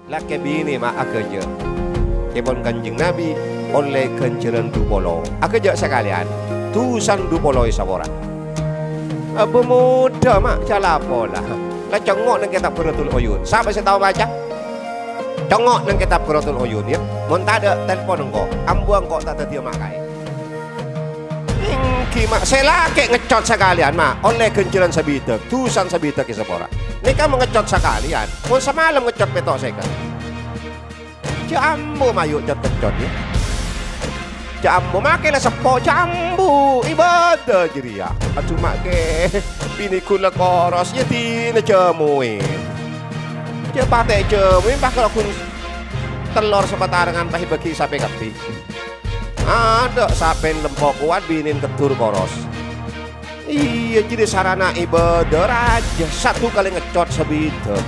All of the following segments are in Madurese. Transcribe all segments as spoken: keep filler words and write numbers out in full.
Lakè binè ma' aghâjâ'. Kèpon Kanjeng Nabi ollè ghânjhârân du polo. Aghâjâ' sakalèyan, dusana du polo èsapora. Abâ modâ ma' cala pola. La congngo' neng kètab Qurratul Uyun. Sapa sè tao maca? Congngo' neng kètab Qurratul Uyun, yâ. Mon tadâ', telpon engko'. Ambu engko' ta' dhâddhiyâ ma' kaè. Èngghi, ma', sè lakè' ngeccot sakalèyan, ma', ollè ghânjhârân sabidhâk, dusana sabidhâk èsapora. Nèka ma' ngeccot sakalèyan, mon samalem ngeccot pètto' sèket. Jhâ' ambu mayu' cot-keccot, yâ. Jhâ' ambu, ma' kèla seppo, jhâ' ambu, ibâdâ jârèya. Adhu, ma' kè, binè ghun la koros, yâ dinah jhâmoè. Jhâ' patè' jhâmoè, pas kala ghun tellor sapatarengngan, pas èbâghi sapè kabbhi. Adâ' sapèn lempo kowat, binèn keddur koros. Iyâ, jârèya sarana ibâdâ rajâ, sadu kalè ngeccot sabidhâk.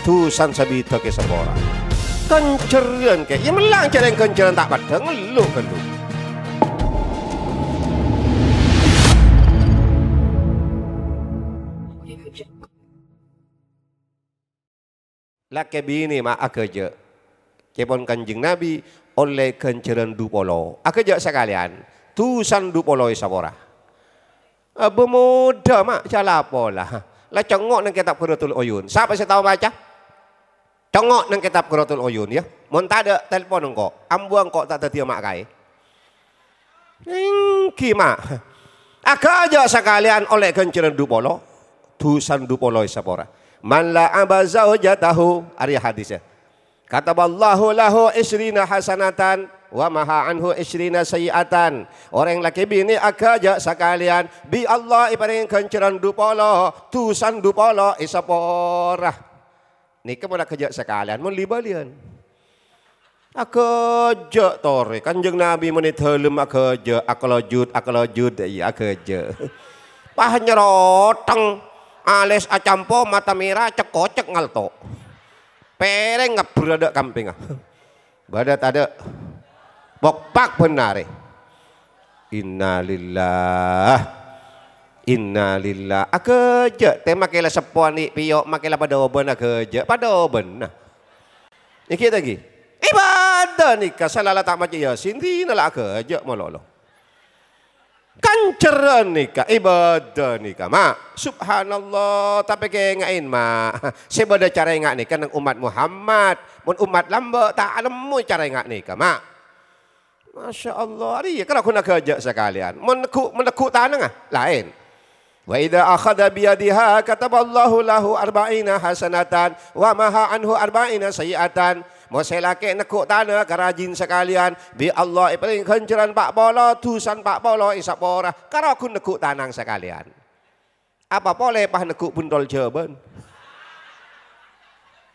Dusana sabidhâk èsapora. Ghânjhârân kè, yâ mellang jhâreng ghânjhârân ta' paddhâng, ngellu' ghâllu. Lakè binè ma' aghâjâ'. Kèpon Kanjeng Nabi ollè ghânjhârân du polo. Aghâjâ' sakalèyan, dusana du polo èsapora. Abâ modâ ma' cala pola. La congngo' neng kètab Qurratul Uyun. Sapa sè tao maca? Congngo' neng kètab Qurratul Uyun, yâ. Mon tadâ', telpon engko'. Ambu engko' ta' dhâddhiyâ ma' kaè. Èngghi, ma'. Aghâjâ' sakalèyan ollè ghânjhârân du polo, dusana du polo èsapora. "Man la'aba zaujatahu," arèya hadisnya. "Kataballahu lahu isyrina hasanatan, wa maha anhu isyrina sayyi'atan." Orèng lakè binè aghâjâ' sakalèyan, bi' Allah èparèng ghânjhârân du polo, dusana du polo èsapora. Nèka mon aghâjâ' sakalèyan, mon li-bâliyân. Aghâjâ' torè, Kanjeng Nabi mon è dâlem aghâjâ', akalojut, akalojut, iyâ aghâjâ'. Pas nyeroteng, alès acampo, mata mèra, cek-kocek ngalto. Pèrèng ngabbher adâ' kampèngnga. Bâdâ tadâ'? Pokpak bhender. Innalillah. Innalillah. Aghâjâ', tè ma' kèla seppo andi' pèyo', ma' kèla padâ obân aghâjâ', padâ obânna. Èngghi ta' èngghi? Ibâdâ nèka, sala la ta' maca Yasin, dinah la aghâjâ' malolo. Ghânjhârân nèka, ibâdâ nèka, ma'. Subhanallah, tapè kènga'è, ma'. Sè bâdâ cara ènga' nèka neng ommat Muhammad. Mon ommat lambâ' ta' alemmo cara ènga' nèka, ma'. Masya Allah, arèya karo ghun aghâjâ' sakalèyan. Mon neggu', mon neggu' tanangnga, laèn. "Wa idza akhadha biyadiha kataballahu lahu arba'ina hasanatan wa maha anhu arba'ina sayyi'atan." Mon sè lakè' neggu' tana ka rajin sakalèyan, bi' Allah èparèng ghânjhârân pa' polo, dusana pa' polo èsapora, karo ghun neggu' tanang sakalèyan. Apa polè pas neggu' bunthol jhâbân?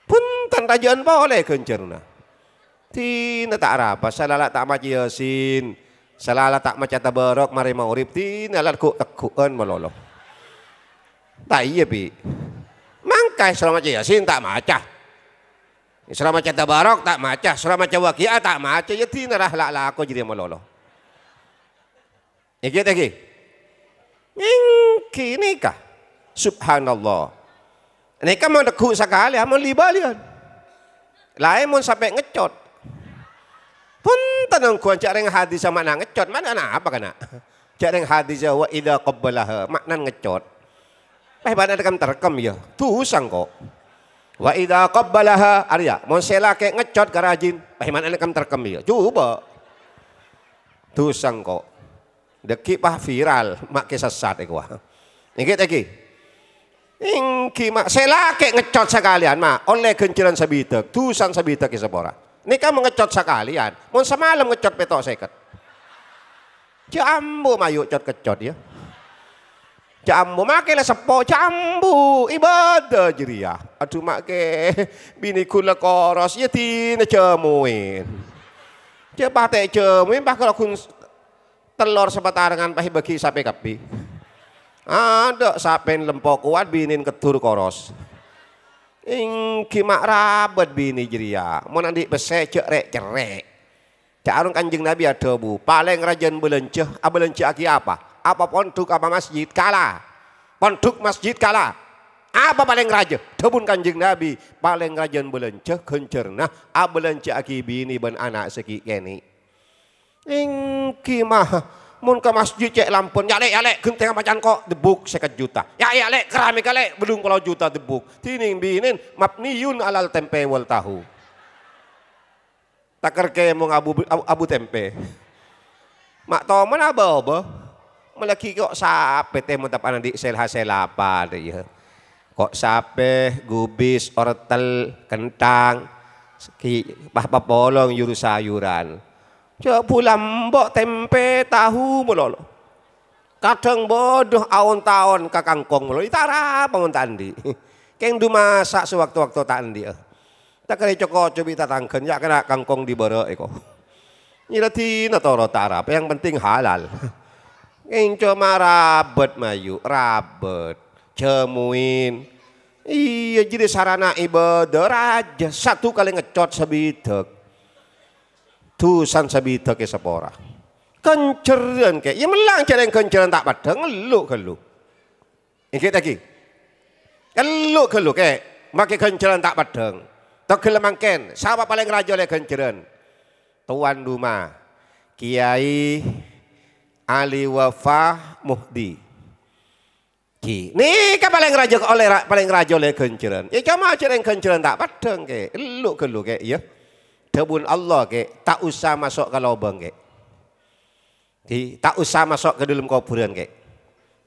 Bhunten, rajâ'ân polè ghânjhârânna. Dinah ta' arapa, sala la ta' maca Yasin, sala la ta' maca Tabarok, marè maghrib, dinah la ghu'-tegghu'ân malolo. Ta' iyâ, Pi'? Mangka sura maca Yasin ta' maca. Sura maca Tabarok ta' maca, sura maca Waqi'ah ta' maca, yâ dinah ra la lako jârèya malolo. Èngghi ta' èngghi? Èngghi nèka. Subhanallah. Nèka mon neggu' sakalè, mon li-bâliyân. Laèn mon sampè' ngeccot. Bhunten, ongghuwân jhâ' rèng hadis ma'na ngeccot, ma'na apa kana'? Jhâ' rèng hadis, "Wa idza qabbalaha," ma'na ngeccot. Pas bâ'na rekem-terkem, yâ. Dusa engko'. "Wa idza qabbalaha," arèya, mon sè lakè' ngeccot ka rajin, pas ma'na rekem-terkem, yâ. Coba. Dusa engko'. Dhâggi' pas viral, ma' kè sessat èkowa. Èngghi ta' èngghi? Èngghi, ma'. Sè lakè' ngeccot sakalèyan, ma'. Ollè ghânjhârân sabidhâk, dusana sabidhâk èsapora. Nèka mon ngeccot sakalèyan, mon samalem ngeccot pètto' sèket. Jhâ' ambu mayu' cot-keccot, yâ. Jhâ' ambu, ma' kèla seppo, jhâ' ambu, ibâdâ jârèya. Adhu, ma' kè, binè ghun la koros, yâ dinah jhâmoè. Jhâ' patè' jhâmoè, pas kala ghun tellor sapatarengngan pas èbâghi sapè kabbhi. Adâ' sapèn lempo kowat, binèn keddur koros. Èngghi, ma', rabât binè jârèya. Mon andi' pèssè, jhâ' rè'-cerrè'. Ca'na Kanjeng Nabi adhâbu, "Palèng rajâna bâlânjhâ, abâlânjhâ'aghi apa? Apa pondhuk, apa masjid? Kala. Pondhuk, masjid, kala. Apa palèng rajâ? Dhâbuna Kanjeng Nabi, palèng rajâna bâlânjhâ ghânjhârânna abâlânjhâ'aghi binè bân ana' sè ghi' kènè'. Èngghi, Ma. Mon ka masjid cè' lampon, "Ya', Lè', ya', Lè', ghântèngnga macan ko', debbuk sèket juta. Ya', ya', Lè', keramik, ya', Lè', bellung polo juta debbuk." Dhinèng binèna mabniyun alal tempe wal tahu. Takèr kèmong abu, abu, abu tempe. Ma' tomana bâbâ. Malaghi ko' sapè tè mon tapa'na andi' sel-hasel apa, dâ' iyâ. Ko' sapè, gubis, ortel, kenthang, segi, pas papolong yur-sayuran. Jhâ' bulâ embo' tempe, tahu malolo. Kadhâng bâdâ aon-taon ka kangkong malolo, ètarapa mon ta' andi'. Kèng du masa' sè wakto-wakto ta' andi'. Takèr èco-koco bi' tatangghâna, ya' kèra kangkong dibârâ'è ko'. Nyèra dina toro' ta' arapa, yang penting halal. Kèng coma rabât mayu, rabât, jhâmuwin. Iyâ, jârèya sarana ibâdâ rajâ, sadu kalè ngècot sabidhâk. Dusana sabidhâk èsapora. Ghânjhârân, Kè. Iyâ, mellang jhâreng ghânjhârân ta' peddhâng, ngellu' ghâllu. Èngghi ta' èngghi? Ngellu' ghâllu, Kè. Makè ghânjhârân ta' peddhâng. Togellâ mangkèn, sapa palèng rajâ ollè ghânjhârân? Towan roma, Kiai Ali Wafa Muhdi. Ghi, nèka palèng rajâ ollè ra-, palèng rajâ ollè ghânjhârân. Iyâ, coma jhâreng ghânjhârân ta' peddhâng, Kè. Ngellu' ghâllu, Kè, iyâ. Dhâbuna Allah, Kè, "Ta' osa maso' ka lobâng, Kè." Ghi, "Ta' osa maso' ka dâlem kobhurân, Kè."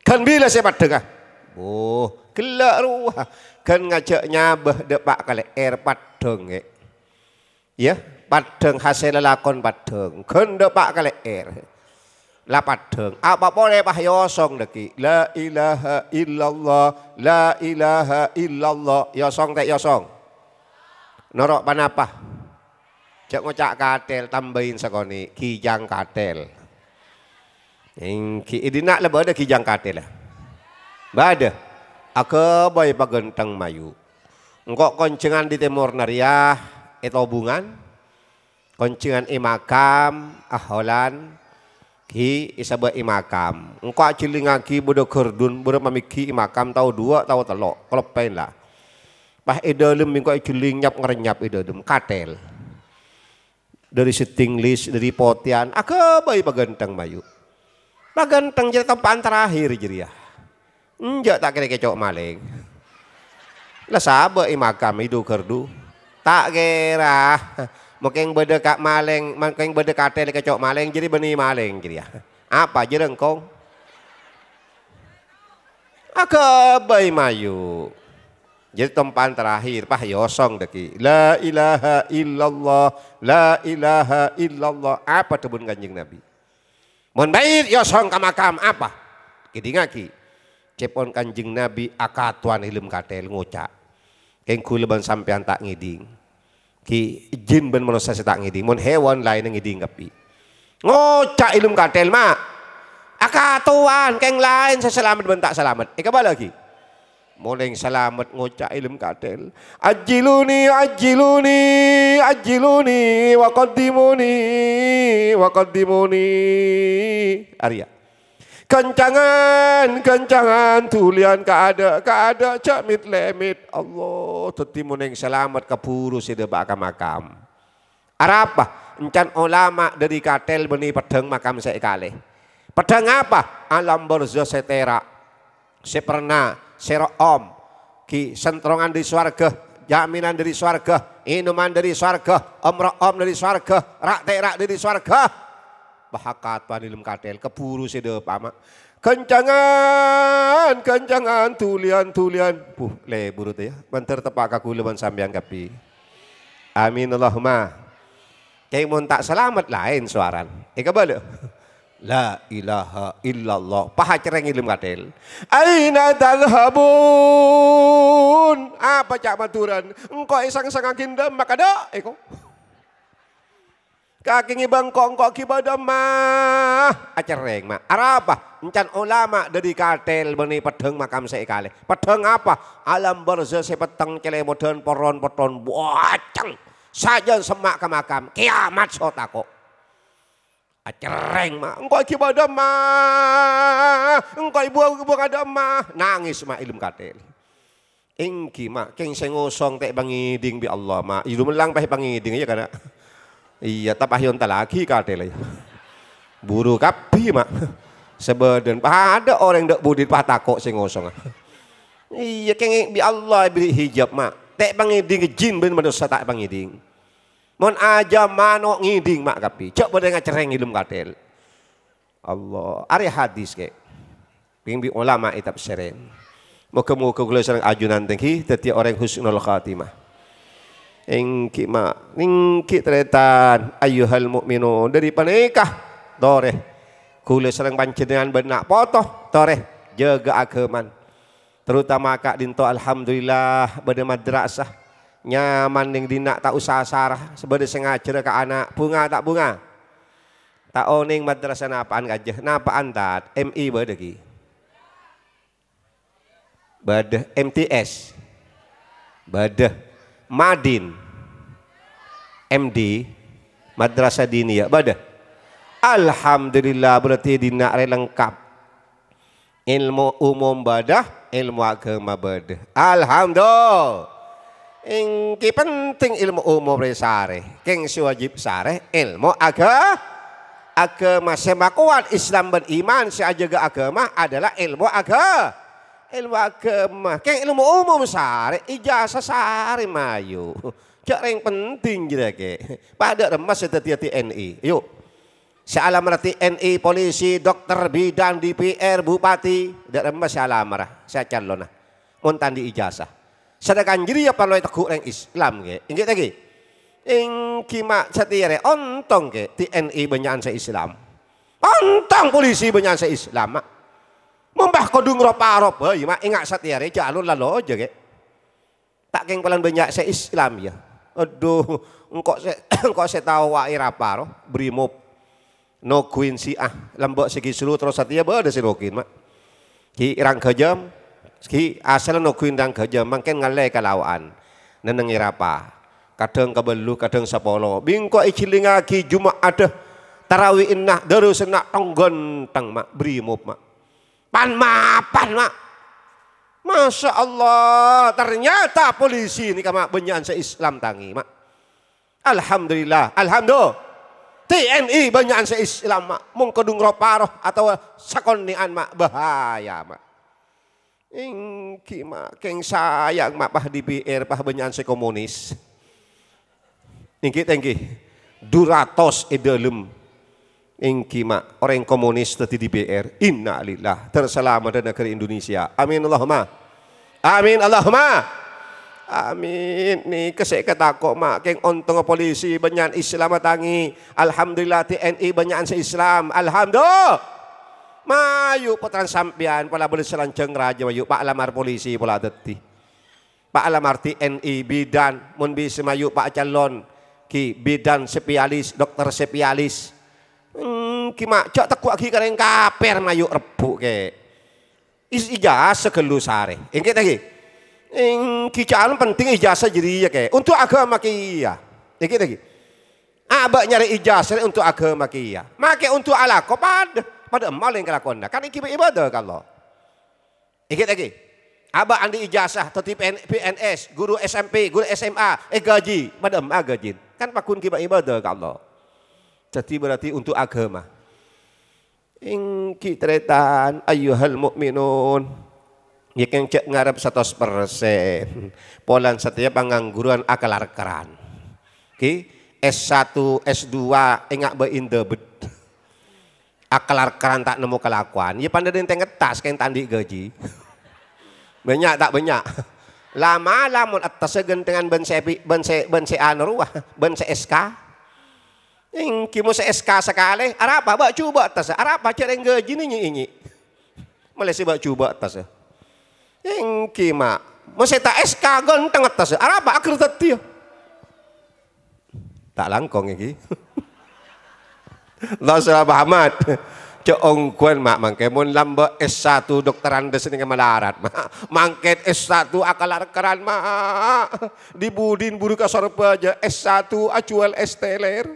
Ghân bilâ sè peddhângnga? Oh, ghellâ' rowa. Ghân ngajhâk nyabâ dâpa' ka lè'èr peddhâng, Kè. Iyâ, peddhâng hasèl lalakon peddhâng. Ghân dâpa' ka lè'èr. La peddhâng. Apa polè pas èosong dâgghi'. La ilaha illallah, la ilaha illallah. Èosong ta' èosong? Noro' panapa? Jhâ' ngoca' katèl, tambâi sakonè', ghi jhâng katèl. Èngghi, è dinna' la bâdâ ghi jhâng katèl, ya? Bâdâ. Aghâbây paghântheng mayu. Engko' konjhângan dâri tèmorra rèya è Tobungan, konjhângan è Makam, Aholan, ghi èsabâ' è Makam. Engko' ajhellingngaghi bâdâ ghârdun, bârâmpa mèghi è Makam, tao duwâ', tao tello', kalebbhiyân la. Pas è dâlem engko' ajhelling nyap-ngarnyap è dâlem, katèl. Dâri stainless, dâri potèyan, aghâbây paghântheng mayu. Paghântheng jârèya tempakan terakhir jârèya. Enjâ' ta' kèra èkèco' malèng. La sabâ' è Makam, è du-ghârdhu. Ta' kèra. Mangkèn bâdâ ka-, malèng, mangkèn bâdâ katèl èkèco' malèng, jârèya bânnè malèng jârèya. Apa jârèya engko'? Aghâbây mayu. Jârèya tempakan terakhir, pas èosong dâgghi'. La ilaha illallah, la ilaha illallah. Apa dhâbuna Kanjeng Nabi? Mon mayyit èosong ka makam, apa? Kèdingngaghi. Ca'èpon Kanjeng Nabi akatowan è dâlem katèl ngoca'. Kèng ghulâ bân sampèyan ta' ngèding. Ghi, jin bân manossa sè ta' ngèding, mon hèwan laènna ngèding kabbhi. Ngoca' è dâlem katèl, Ma'. Akatowan, kèng laèn sè salamet bân ta' salamet. Èkabâlâ ghi. Mon èng salamet ngoca' è dâlem katèl. "Ajjiluni, ajjiluni, ajjiluni, wa qaddimuni, wa qaddimuni." Arèya. Kencangan, kencangan, dhuliyân kaadâ', kaadâ', jhâ' mèt-lèmèt. Allah, dhâddhi mon èng salamet kabhuru sè dâpa' ka makam. Arapa? Encan olama dâri katèl bânnè peddhâng makam sè èkalè. Peddhâng apa? Alam barzah sè tèra', sè perna, sè ro'om. Ghi, sentrongan dâri sowarghâ, jaminan dâri sowarghâ, ènoman dâri sowarghâ, om-ro'om dâri sowarghâ, ra'-tèra' dâri sowarghâ. Bâ akatowan è dâlem katèl, kabhuru sè dâpa', Ma'. Kencangan, kencangan, dhuliyân, dhuliyân. Buh, lebur tè, ya. Mandhâr teppa' ka ghulâ bân sampèyan kabbhi. Amin, Allahumma. Kèng mon ta' salamet, laèn sowarana. Èkabâlâ. La ilaha illallah. Pas acerrèng è dâlem katèl. "Aina tadhhabun?" Apa ca' Madhurâna? "Engko' èsang-sangaghi dâ' emma kadâ', èko." Kakè ngèbâ engko', engko' ghi' bâdâ emma. Acerrèng, Ma'. Arapa? Encan olama dâri katèl bânnè peddhâng makam sè èkalè. Peddhâng apa? Alam barzah sè petteng cèlèmodhân poron-potton bâceng. Sajân semma' ka makam. Kèyamat so tako'. Acerrèng, Ma'. "Engko' ghi' bâdâ emma. Engko' èbâ-, èbâ kadâ' emma." Nangès, Ma', è dâlem katèl. Èngghi, Ma', kèng sè ngosong ta' èpangèdhing bi' Allah, Ma'. Iyâ, dumellang pas èpangèdhing, iyâ, kana'? Iyâ, tapè ayo èntallaghi katèlla, iyâ. Buru kabbhi, Ma'. Sabâdhân padâ orèng dâ' budi pas tako' sè ngosong. Iyâ, kèng bi' Allah èberri' hijab, Ma'. Ta' èpangèdhing jin bân manossa ta' èpangèdhing. Mon ajâm mano' ngèdhing, Ma', kabbhi. Jhâ' padâ ngacerrèng è dâlem katèl. Allah. Arè hadis, kè. Pèng bi' ulama ètafsèrè. Moghâ-moghâ kaulâ sareng ajunan tèngghi dhâddhiyâ orèng husnul khatimah. Èngghi, Ma', èngghi tarètan, ayyuhal mu'minun. Dâri panèka, torè. Kaulâ sareng panjhennengngan bân na' poto, torè. Jâgâ aghâman. Terutama ka'dinto, alhamdulillah, bâdâ madrasah. Nyaman neng dinna' ta' osa sara, sè bâdâ sè ngajhârâ ka ana', bhunga ta' bhunga? Ta' onèng madrasah napa'an kajâ, napa'an, Tad? M I bâdâ, ghi? Bâdâ. M T S? Bâdâ. Madin? M D? Madrasah diniyah? Bâdâ. Alhamdulillah, berarti dinna' rè lengkap. Èlmo umum bâdâ, èlmo aghâma bâdâ. Alhamdulillah. Èngghi penting èlmo umum rè sarè. Kèng sè wajib sarè èlmo agha-, aghâma. Sè makowat Islam bân iman, sè ajâgâ aghâma adalah èlmo agha-, èlmo aghâma. Kèng èlmo umum sarè, ijazah sarè mayu. Jhâ' rèng penting jârèya, kè. Padâ remma sè dhâddhiyâ T N I. Yu. Sè alamar T N I, polisi, dokter, bidan, D P R, bupati, dâ' remma sè alamara, sè acalona. Mon ta' andi' ijazah. Sedangkan jârèya parlo ètegghu' rèng Islam, ghi. Èngghi ta' ghi? Èngghi, Ma', satèya rè ontong, ghi, T N I bânnya'an sè Islam. Ontong polisi bânnya'an sè Islam, Ma'. Mon bâ kodhung ro-paro bhâi, Ma', enga' satèya rè jhâ' alon-lalojâ, ghi. Ta' kèng polana bânnya' sè Islam, yâ. Adhu, engko' sè, engko' sè tao wa' è rapa, ro, Brimob. Nogguin Syiah, lambâ' sè gisru, terros satèya bâdâ sè nogguin, Ma'. Ghi' rang ghâjâm, ghi' asalla nogguin rang ghâjâm, mangkèn ngallè kalawa'an. Nennengngè rapa. Kadhâng kabâllu, kadhâng sapolo. Bi' engko' èjhilingngaghi Juma'adda, tarawihinna, darusanna tong-ghânteng, Ma', Brimob, Ma'. Pan-mapan, Ma'. Masya Allah, ternyata polisi nèka, Ma', bânnya'an sè Islam tangè, Ma'. Alhamdulillah, alhamdulillah. T N I bânnya'an sè Islam, Ma'. Mon kodhung ro-paro atawa sakonè'an, Ma', bahaya, Ma'. Èngghi, Ma', kèng sayang, Ma', pas D P R, pas bânnya'an sè komunis. Èngghi, tèngghi. Du ratos è dâlem. Èngghi, Ma', orèng komunis dhâddhi D P R. Innalillah. Tersalamedda negeri Indonesia. Amin Allahumma. Amin Allahumma. Amin. Nèka sè èkatako', Ma'. Kèng ontongnga polisi bânnya'an Islam tangè. Alhamdulillah, T N I bânnya'an sè Islam. Alhamdulillah. Mayu pottrana sampèyan, pola bâli salanjhâng rajâ, mayu pa' lamar polisi, pola dhâddhi. Pa' lamar T N I, bidan, mon bisa mayu pa' calon, ghi, bidan spesialis, dokter spesialis. Èngghi, Ma', jhâ' tegghu'aghi ka rèng kapèr mayu rebbhu', kè. Is-, ijazah ghâllu sarè. Èngghi ta' ghi? Èngghi, jhâ' alon penting ijazah jârèya, kè. Untuk aghâma kèya. Èngghi ta' ghi? Abâ' nyarè ijazah rè untuk aghâma kèya. Makè untuk alako padâ. Padâ emma lèng kalakowanna. Kan èngghi ibadah ka Allah. Èngghi ta' ghi? Abâ' andi' ijazah, dhâddhi P N, P N S, guru S M P, guru S M A, èghâji, padâ emma ghâjina. Kan pagghun ghi' ibadah ka Allah. Dhâddhi berarti untuk aghâma. Èngghi tarètan, ayyuhal mu'minun. Yâ kèng jhâ' ngarep satos persen. Polana satèya pangangguran akalar-karan. Ghi, S satu, S dua, enga' bâ' indâ bed. Akalar-karan ta' nemmo kalakowan, yâ pandâ dântèng ettas kèng ta' andi' ghâji. Bânnya' ta' bânnya'? La mala mon ettassa ghântengan bân sè pi-, bân sè, bân sè anu rowa, bân sè S K. Èngghi mon sè S K sakalè, arapa bâ' jhubâ' ettassa, arapa jhâ' rèng ghâjina ènyi'-ènyi'. Mèlè sè bâ' jhubâ' ettassa. Èngghi, Ma'. Mon sè ta' S K ghânteng ettassa, arapa aghâr dhâddhiyâ. Ta' langkong èngghi. Terserah Muhammad. Jhâ' ongghuwân, Ma', mangkèn mon lambâ' S satu doktorandus nèka malarat, Ma'. Mangkèn S satu akalar-karan, Ma'. Di-budina buru ka Sorbhâjâ, S satu ajhuwâl es teler.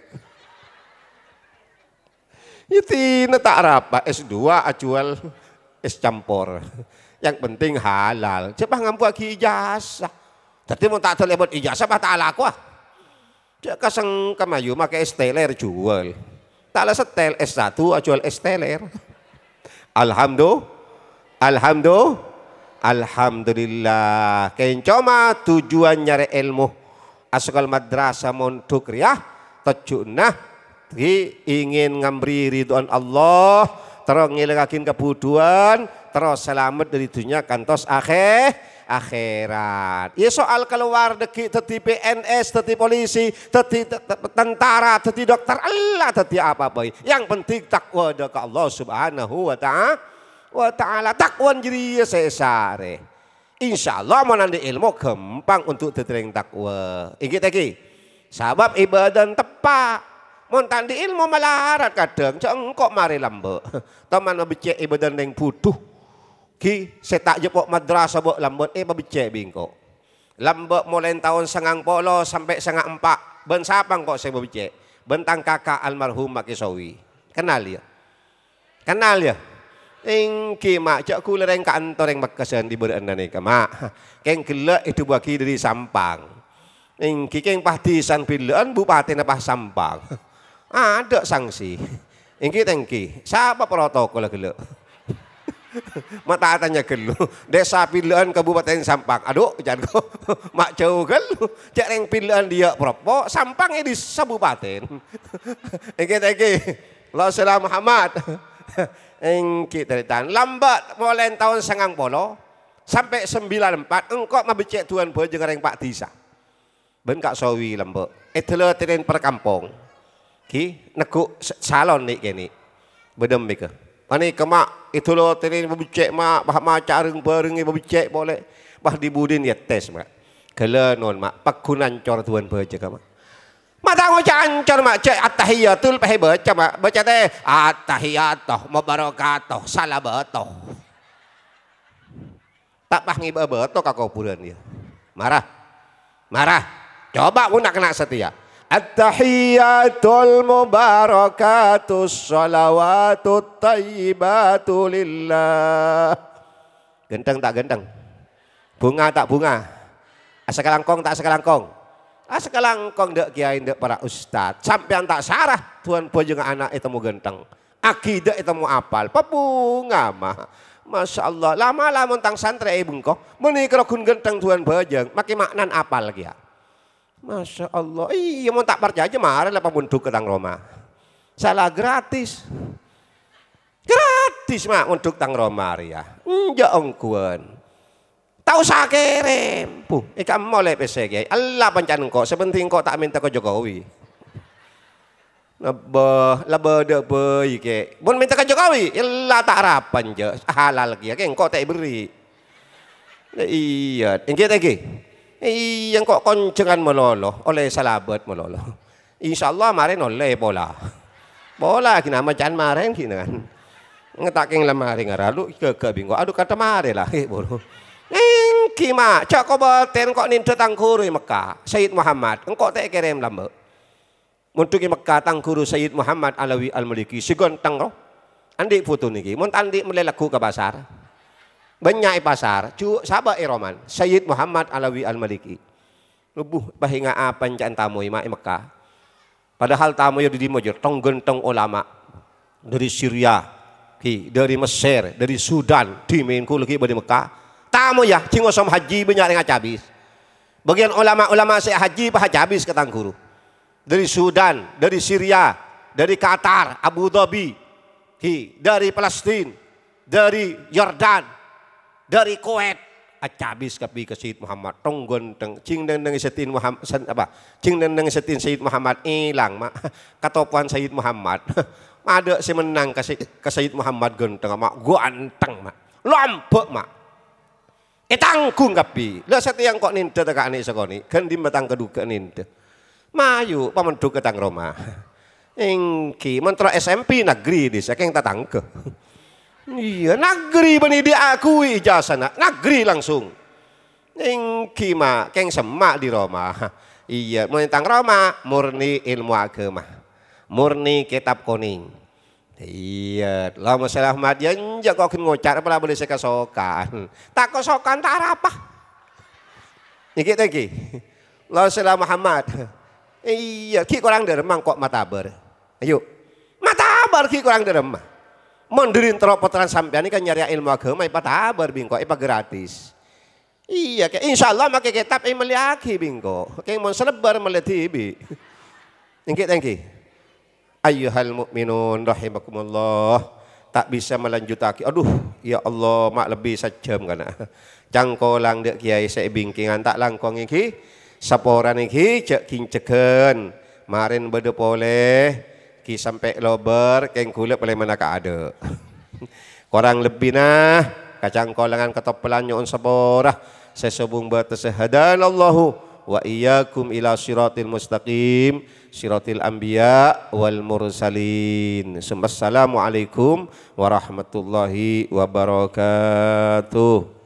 Yâ dinah ta' arapa, S dua ajhuwâl es campor. Yang penting halal. Jhâ' pas ngambuwâghi ijazah. Dhâddhi mon ta' tao lèbât ijazah, pas ta' alako, ah. Jhâ' kasengkem ayu makè esteler juwâl. Ta' la setel S satu, ajuwâl esteler. Alhamdu-, alhamdu-, alhamdulillah. Kèng coma tujuan nyarè èlmo. Asekol madrasah mondhuk rèya tojjhuna ghi' ingin ngambri ridhoan Allah, terro ngèlangngaghin kabudhuwân, terro salamet dhâri dhunnya kantos akhè-, akhèrat. Iyâ, soal kalowar dhâggi' dhâddhi P N S, dhâddhi polisi, dhâddhi te-, te-, tentara, dhâddhi dokter, ella dhâddhi apa bhâi. Yang penting takwa dâ' ka Allah Subhanahu wa ta'a-, wa ta'ala. Takwa jârèya sè èsarè. Insyaallah, mon andi' èlmo, ghâmpang untuk dhâddhi rèng takwa. Ènggi ta' ènggi? Sabâb ibâdâna teppa'. Mon ta' andi' èlmo malarat kadhâng, jhâ' engko' marè lambâ'. Toman mabeccè' ibâdâna rèng budhu. Ghi, sè ta' jheppo' madrasah bâ' lambâ', eh, mabeccè' bi' engko'. Lambâ' molaè taon sangang polo sampè' sanga empa'. Bân sapa engko' sè mabeccè'? Bân tang kaka' almarhum Maki Sowi. Kennal, yâ? Kennal, yâ? Ènggi, Ma', jhâ' ghulâ rèng ka'anto rèng Mekkasân è bârâ'na nèka, Ma'. Kèng ghellâ' èdhâbuwâghi dhâri Sampang. Ènggi, kèng pas dhisan billâ'ân bupatèna pas Sampang. Adâ' sangsi. Ènggi ta' ènggi, sapa protokolla ghellâ'? Ma' ta' tanya ghâllu. Dhisa billâ'ân Kabupaten Sampang. Adhu, jhâ' engko'. Ma' jhâu ghâllu. Jhâ' rèng billâ'ân dhiyâ propo, Sampang è dhisa bupatèn. Ènggi ta' ènggi? Allahumma shalli ala Muhammad. Ènggi tarètan. Lambâ' molaè taon sangang polo sampè' sambilan empa', engko' mabeccè' duwân bhâjâng rèng pa' dhisa. Bân Ka' Sowi lambâ'. Èdhâlâtènè per kampong. Ghi, neggu' sa-, salon nè' kènè'. Bâdâ mèka. Panèka, Ma', èdhâlâtènè mabeccè', Ma', ma-, maca rèng-bhârèng mabeccè' polè. Wah, di-budina ètes, Ma'. Ghâlânon, Ma'. Pagghun ancor duwân bhâjângnga, Ma'. Ma' ta' ngoca' ancor, Ma', jhâ' At-tahiyyatul pèhè bâca, Ma'. Bâca tè, "At-tahiyyatu mubarakatu salabato." Ta' pas ngibâ bâto ka kobhurân, yâ. Mara. Mara. Coba mon na'-kana' satèya. "At-tahiyyatul mubarakatus shalawatut thayyibatu lillah." Ghântheng ta' ghântheng? Bhunga ta' bhunga? Asakalangkong ta' asakalangkong? Asakalangkong, dâ' kèyaè, dâ' para ustad. Sampèyan ta' sara, duwân bhâjângnga ana' ètemmo ghântheng. Akidâ ètemmo apal. Pabhunga, Ma'. Masya Allah. Lama-lama mon tang santrè è bengko. Mènè karo ghun ghântheng duwân bhâjâng. Makè ma'nana apal kèya. Masya Allah. Iyâ, mon ta' parcajâ, mara la pamondhuk ka tang roma. Sala gratis. Gratis, Ma', mondhuk tang roma rèya. Enjâ' ongghuwân. Ta' osa kèrèm. Bu, èkamma ollè pèssè, Kèyaè. Ella pancana engko', sè penting engko' ta' mènta ka Jokowi. Nabbâ, la bâdâ bhâi, Kè. Mon mènta ka Jokowi, ella ta' arapa, enjâ'. Halal kèya, Kè, engko' ta' èberri'. Iyâ, ènggi ta' ènggi? Iyâ, engko' konjhângan malolo, ollè salabât malolo. Insyaallah marèn ollè pola. Pola ghi' na' macan marèn ghi' na' kan. Ngètakèng la marèn ngara lu ghâghâ bingko. Adhu kata marè la, eh, buru. Ènggi, Ma', jhâ' kobâtèn engko' nèndhâ tang ghuru è Mekkah, Sayyid Muhammad. Engko' ta' èkèrèm lambâ'. Mondhuk è Mekkah tang ghuru Sayyid Muhammad Alawi Al-Maliki sè ghântheng, ro. Andi' foto nèkè. Mon ta' andi' mellè lagghu' ka pasar. Bânnya' è pasar. Ju-, sabâ' è roman. Sayyid Muhammad Alawi Al-Maliki. Lobbu, paènga' apa enca'na tamoy, Ma', è Mekkah. Padahal tamoy dâri dimma jâ, tong-ghântong olama. Dâri Syria, ghi, dâri Mesir, dâri Sudan, dimèn kulâ ghi bâdâ è Mekkah. Tamoy, jhâ' ngosom haji bânnya' rèng acabis. Bâgiyân olama-olama sè haji pas acabis ka tang ghuru. Dâri Sudan, dâri Syria, dâri Qatar, Abu Dhabi, ghi, dâri Palestina, dâri Yordan, dâri Kuwait, acabis kabbhi ka Sayyid Muhammad, tong-ghântong. Jhing neng-neng Sayyid Muham-, sen-, apa? Jhing neng-neng Sayyid, Sayyid Muhammad èlang, Ma'. Katopowan Sayyid Muhammad. Padâ sè mennang ka Say-, ka Sayyid Muhammad ghântong, Ma'. Ghânteng, Ma'. Lambâ', Ma'. Ètangghung kabbhi. La satèya engko' nèndhâ ta' kanè' sakonè', ghân dimma tang kadhughâ nèndhâ. Mayu, pamondhuk ka tang roma. Ènggi, mon terro S M P negeri dissa, kèng tatangghâ. Iyâ, negeri bânnè diakuwi ijazana, negeri langsung. Ènggi, Ma', kèng semma' dâri roma. Iyâ, mon tang roma murni èlmo aghâma. Murni kètab konèng. Iyâ, Allahumma shalli ala Muhammad. Yâ, enjâ' kok ghen ngoca', apa la bâli sè kasokan. Ta' kasokan, ta' arapa. Nèkè, ta' nèkè. Allahumma shalli ala Muhammad. Iyâ, ghi' korang dâremma kok matabâr. Ayo. Matabâr ghi' korang dâremma. Mon dâri entara pottrana sampèyan nèka nyarè ilmu aghâma, èpatabâr bi' engko', èpagratis. Iyâ, kè, insyaallah makè kètab èmellèyaghi bi' engko'. Kèng mon salebbâr mellè dhibi'. Ènggi, ta' ènggi. Ayyuhal mu'minun rahimakumullah. Ta' bisa malanjhuttaghi. Adhu, ya Allah, ma' lebbi sajjhâm kana'. Cangkolang dâ' kèyaè sè è bingkèngan ta' langkong ènggi. Saporana ènggi, jhâ' ghincèghân. Marèn bâdâ polè, ghi' sampè' lobâr, kèng ghulâ polè mennang kaadâ'. Korang lebbina, kacangkolangan katoppelan nyo'on sapora, sè sobung bâtessa hadanallahu wa iyyakum ila siratil mustaqim, siratil anbiya wal mursalin. Summa assalamualaikum warahmatullahi wabarakatuh.